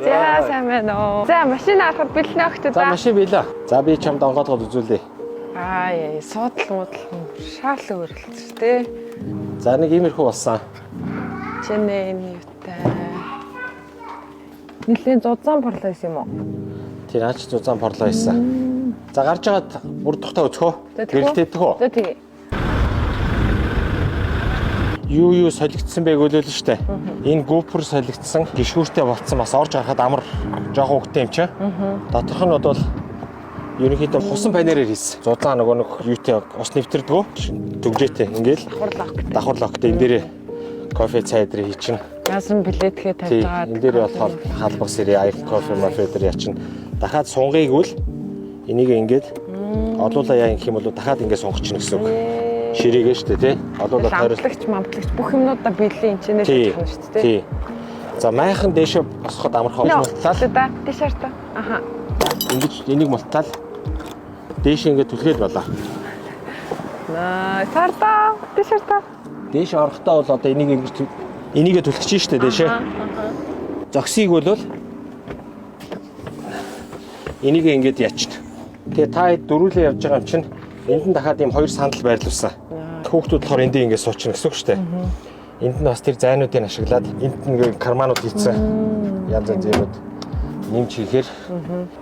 За, сайн байна уу. За, машин харахад бэлэн огт За, да. машин биелээ. За, би чамд онгойлгоод үзүүлье. Аа яа, суудал муудал нь шаал өөрлөлт тий. За, нэг иймэрхүү болсон. Чинээ энэ юутай. Нилийн зузаан порлоо юм уу? Тэр наач зузаан порлоо хийсэн. За, гарч байгаад бүр тухтаа өцгөө. За, тэгэх үү? Гэрэлтээдэх үү? За, тэгээ. Юу солигдсон бэ гөлөөл нь штэ. Энэ гүпер солигдсон, гიშгүүртэй болцсон, бас орж гарахад амар жоохон хөвгтэй юм чи. Доторх нь бол ерөнхийдөө хусан панерээр хийсэн. Зузаан нөгөө нэг юутай ус нэвтэрдгүү. Төгжээтэй ингээл Давхар локтой. Давхар локтой, энэ дээрээ кофе цай дээр хийчин. Яасан плеткээ тавьж Тий, байгаа. энэ дээр болохоор халбаг сэрээ, аяг кофе мафе дээр ячин. Дахиад сунгыг үл энийг ингээд олуула яа гэх юм бол дахиад ингээд сунгах гэсэн үг. Ширээгээ штэ, тий. Олуула тойрол. Амтлагч, мамтлагч бүх юмнуудаа бэлэн энэ чинээ тавих шүү дээ. Тий. За, майхан дээшээ босгоход амархан мултал. Да, тийш харта. Аха. Ингэж энийг мултал дээшээ ингээд түлхээд болоо. Наа, сарда, тийш харта. Дээшээ орохдоо бол одоо энийг ингэж энийгээ түлхэж штэ дээшээ. Зөксийг бол энийг ингээд ячна. Тэгээ та хэд дөрүүлээ явж байгаа юм чинь энд нь дахиад ийм хоёр сандал байрлуулсан. Хүүхдүүд болохоор энд ингээд суучихна гэсэн үг шүү дээ. Энд нь бас тэр зайнуудыг ашиглаад энд нэг карманууд хийцэн. Янз янз юмуд нэмж хийхээр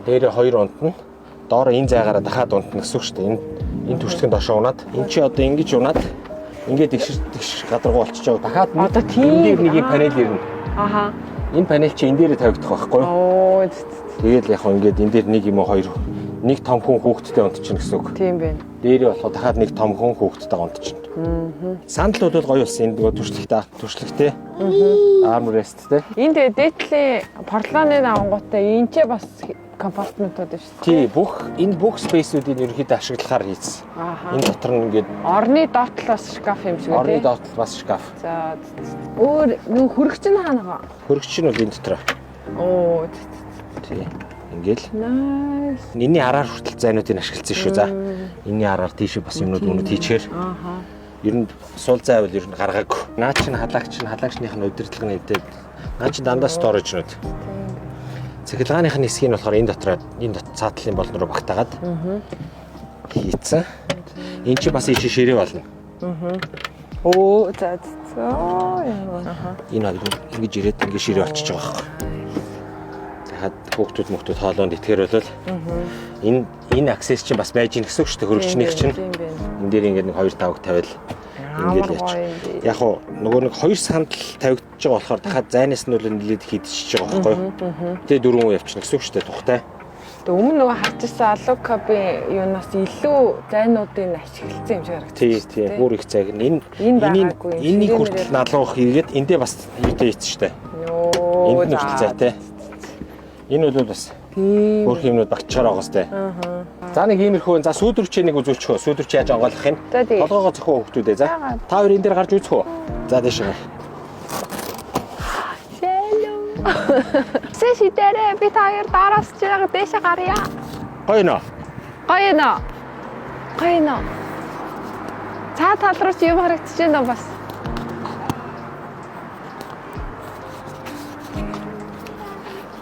дээрээ хоёр унтна. Доороо энэ зайгаараа дахиад унтна гэсэн үг шүү дээ. Энэ түшлэгэн доошоо унаад энэ чи одоо ингэж унаад ингээд тэгшэр тэгш гадаргуу болчихж байгаа. Дахиад нэг Одоо тийм. энэ дээр нэг юм панел ирнэ. Аха. Энэ панел чи энэ дээрээ тавигдах байхгүй юу? Оо, зү, зү, зү. Тэгэл яг хөө ингээд энэ дээр нэг юм уу хоёр нэг том хүн хүүхэдтэй унтчихна гэсэн үг. Тийм байна. Дээрээ болохоор дахиад нэг том хүн хүүхэдтэй унтчихна. Сандал бол гоё болсон. Энэ нөгөө түшлэгтэй, түшлэгтэй. Armrest-тэй. Энэ тэгээ дээдлийн порлооны авангуудтай энэ ч бас компартментууд байна шүү дээ. Тий, бүх энэ бүх space-үүдийг ерөнхийдөө ашиглахаар хийсэн. Аха. Энэ дотор нь ингээд Орны доод тал бас шкаф юм шиг орны үү? доод тал бас шкаф. За. зү, зү. Өөр нөгөө хөрөгч нь хаана байгаа? Хөрөгч нь бол энэ дотор. Оо, зү, зү, зү. Тий. Ингээл Nice. энэний араар хүртэл зайнуудыг ашигласан шүү. За. Энэний араар тийшээ бас юмнууд мөнүүд хийчихээр. Аха. Ер нь сул зай бол ер нь гаргаагүй. Наа чин халаагч нь халаагчных нь удирдлага нь эдээ. Наа чин дандаа storage-нууд. Цахилгааных нь хэсгийг нь болохоор энэ дотроо энэ цаатлын болон руу багтаагаад хийцэн. Энэ чи бас ийш ширээ болно. Оо, за за. за. Ямар. Аха. Энэ хоёр ингэж ирээд ингэ ширээ болчихж байгаа байхгүй. Дахиад хүүхдүүд мөхтүүд хоолоонд итгэхэр бол энэ access чинь бас байж гин гэсэн үг шүү дээ, хөрөгчнийх чинь. Тийм байна. Энэ дээр ингээд нэг хоёр тавг тавиал ингээд Ямар яач. гоё юм бэ. Яг уу нөгөө нэг хоёр сандал тавигдчихж байгаа болохоор дахиад зайнаас нь бол нэлээд хийдчихэж байгаа байхгүй юу? Тэгээ дөрвөн үе явчихна гэсэн үг шүү дээ, тухтай. Тэгээ өмнө нөгөө харж ирсэн Алукабын юунаас илүү зайнуудыг ашигласан юм шиг харагдчих Тий, шүү тий, дээ. бүр их зайг. Энэ Энэ энийг байгаагүй юм. энийг Ширээ хүртэл мөрөө. налуух хийгээд эндээ бас юутай хийсэн шүү дээ. Йоо. Энд нь хүртэл зайтай. Энэ бол бас Тийм. өөр юмнууд багтчаар байгаа сте. За, нэг иймэрхүү. За, сүүдрвчээ нэг үзүүлчихөө. Сүүдрвч яаж онгойлгох юм? За, тий. Толгоогоо зөхөө хүүхдүүдээ за. Яагаад? Та хоёр энэ дээр гарч үзэх үү? За, дээш гар. Шэлүү. Сэши дээрээ би та хоёр дараас чирэг дээшээ гарья. Гоё нөө. Гоё нөө. Гоё нөө. Цаа тал руу чи юм харагдчих байна уу бас?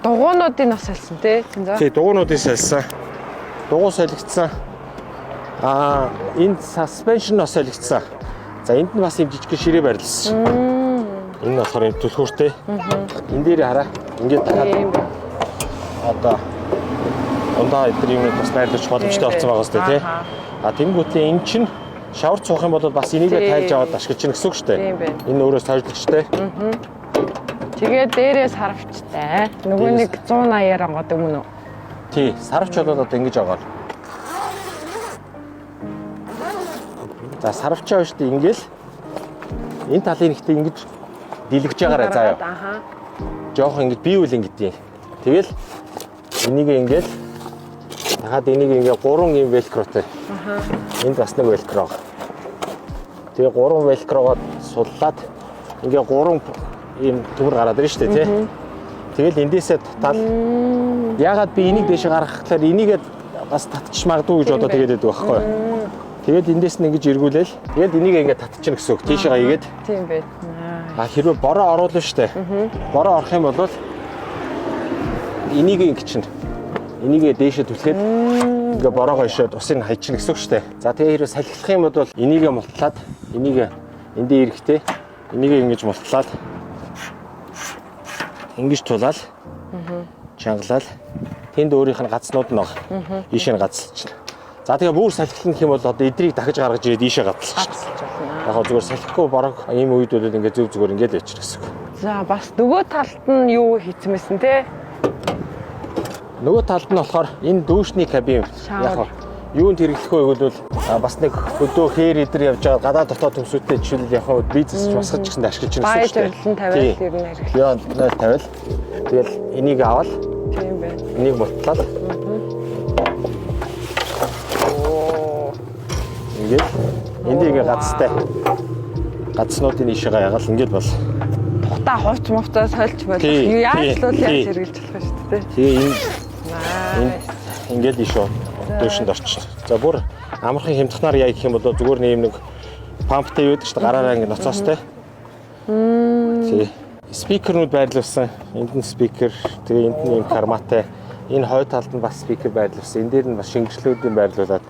Дугуйнуудыг бас салсан тий. За. Тий, дугуйнуудыг сольсон. Дугуй солигдсон. Аа, энэ suspension бас солигдсон. За, энд нь бас юм жижиг ширээ байрлалсан. Энэ нь болохоор юм түлхүүртэй. Энэ дээр хараа. Ингээд дахиад Тийм. одоо ундаа эдгээр юмнууд бас байрлуулж боломжтой болсон байгаа сте, тий. Аха. А тэнгуүтлээ энэ чинь шавар цуух юм бол бас энийгээ Тий. тайлж аваад ашиглаж гин гэсэн үг шүү дээ. Тийм байна. Энэ өөрөө сойжлогчтой. Тэгээ дээрээ сарвчтай. Нөгөө нэг 180-аар онгод юм уу? Тий, сарвч бол одоо ингэж байгаа. За, сарвчаа шүү дээ, ингээл энэ талын ихтэй ингэж дэлгэж байгаарай заа юу. Аха. Жохон ингэж биеүл ингэдیں۔ Тэгэл энийг ингээл дахиад энийг ингээ гурван юм велкротой. Аха. Энд бас нэг велкро байгаа. Тэгээ гурван велкрогоо суллаад ингээ гурван ийм төмөр гараад ирнэ шүү дээ, тий. Тэгэл эндээсээ тал ягаад би энийг дэше гаргахлаар энийгээ бас татчих магадгүй гэж Тийм одоо байна. тэгээд байдаг байхгүй юу? Тэгээд эндээс нь ингэж эргүүлээл тэгэл энийг ингээ татчихна гэсэн үг. Тийшээ хийгээд Тийм байна. а хэрвээ бороо оруулна шүү дээ. Бороо орох юм бол Энийг ингэ чинь. Энийг дээшээ түлхээд ингээ бороогоо ишээд усыг хайчихна гэсэн үг шүү дээ. За тэгээ хэрвээ салхилах юм бол энийг мултлаад, энийг эндээ ирэхтэй энийг ингэж мултлаад, ингэж тулаал, чангалал, тэнд өөрийнх нь гацнууд нь байгаа. Ийшээ нь гацалчихна. За, тэгээ бүр салхилна гэх юм бол одоо эдрийг дахиж гаргаж ирээд ийшээ гацалчихна. Гацалж болно. Яг гоо зүгээр салхихгүй борог ийм үед бол ингээ зөв зүгээр ингээд явчих гэсэн үг. За, бас нөгөө талд нь юу хийцмэсэн те? Нөгөө талд нь болохоор энэ дүүшний кабин Shower. яг гоо юунд хэрэглэх вэ гэвэл бас нэг хөдөө хээр эдэр явж байгаа, гадаа дотоод төмсүүдтэй жишээлбэл яг хаа бизнес ч босгож гэсэн ашиглаж байгаа Баяж гэсэн үг өрлөн тавиал ер нь хэрэглэх. Яа, тавиал. Тэгэл энийг аваад Тийм байна. энийг мултлаад Оо. ингээд энд ингээ гацтай. Гацнуудын ийшээгээ ягаал ингээд бол. Тухта хувц мувцаа сольж болох. Тий, Яаж л бол тий, яаж тий. хэрэглэж болох юм шүү дээ. Тэгээ энэ Nice. ингээд ийшээ дөөшөнд орчихно. За, бүр амархан хямдхнаар яа гэх юм бол зүгээр нэг юм нэг pump тай юу гэдэг чинь гараараа ингээд ноцоостой. Тий. Speaker нүүд байрлуулсан. Энд нь speaker, тэгээ энд нь юм карматай. Энэ хойд талд нь бас speaker байрлуулсан. Энэ дээр нь бас шингэжлүүдийн байрлуулад.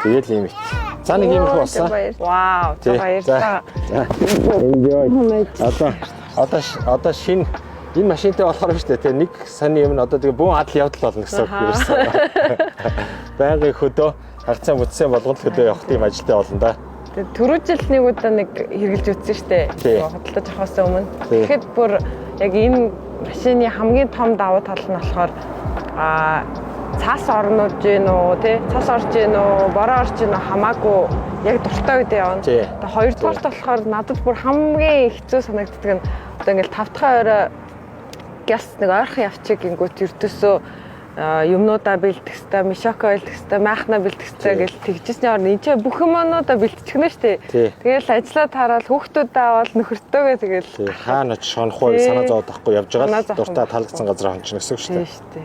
Тэгэл ийм ит. За, нэг иймэрхүү болсон. Вау, за Тий. баярлалаа. За. Enjoy. Одоо шинэ энэ машинтай болохоор биш үү те, нэг саний юм нь одоо тэгээ бүүн адал явдал болно гэсэн үг ерөөсөн. Байнгын хөдөө хагцаа бүтсэн болгонд л хөдөө явах тийм ажилтай болно да. Тэгээ түрүү жил нэг удаа нэг хэрэглэж үзсэн штэ. Тий. Худалдаж авахаас өмнө. Тий. Тэгэхэд бүр яг энэ машины хамгийн том давуу тал нь болохоор цас орнууд гин үү те, цас орж гин үү, бороо орж гин үү хамаагүй яг дуртай үедээ явна. Тий. Тэгээ хоёрдугаарт болохоор надад бүр хамгийн хэцүү санагддаг нь одоо ингээл 5 дахь орой гяс нэг ойрхон явчих гингүүт ердөөсөө юмнуудаа бэлдэх хэвээр, мишоко бэлдэх хэвээр, майхна бэлдэх хэвээр Тий. гэл тэгжсэний орно энэ ч бүх юмнуудаа бэлтчихнэ штэ. Тий. Тэгэл ажиллаа таарал, хүүхдүүдээ аваад, нөхөртөөгөө тэгэл Тий, хаана очиж шонох вэ, Тий. санаа зовоод тахгүй явж Санаа байгаа л зовох дуртай юм таалагдсан газар хончно гэсэн үг шүү Тийм дээ. штэ.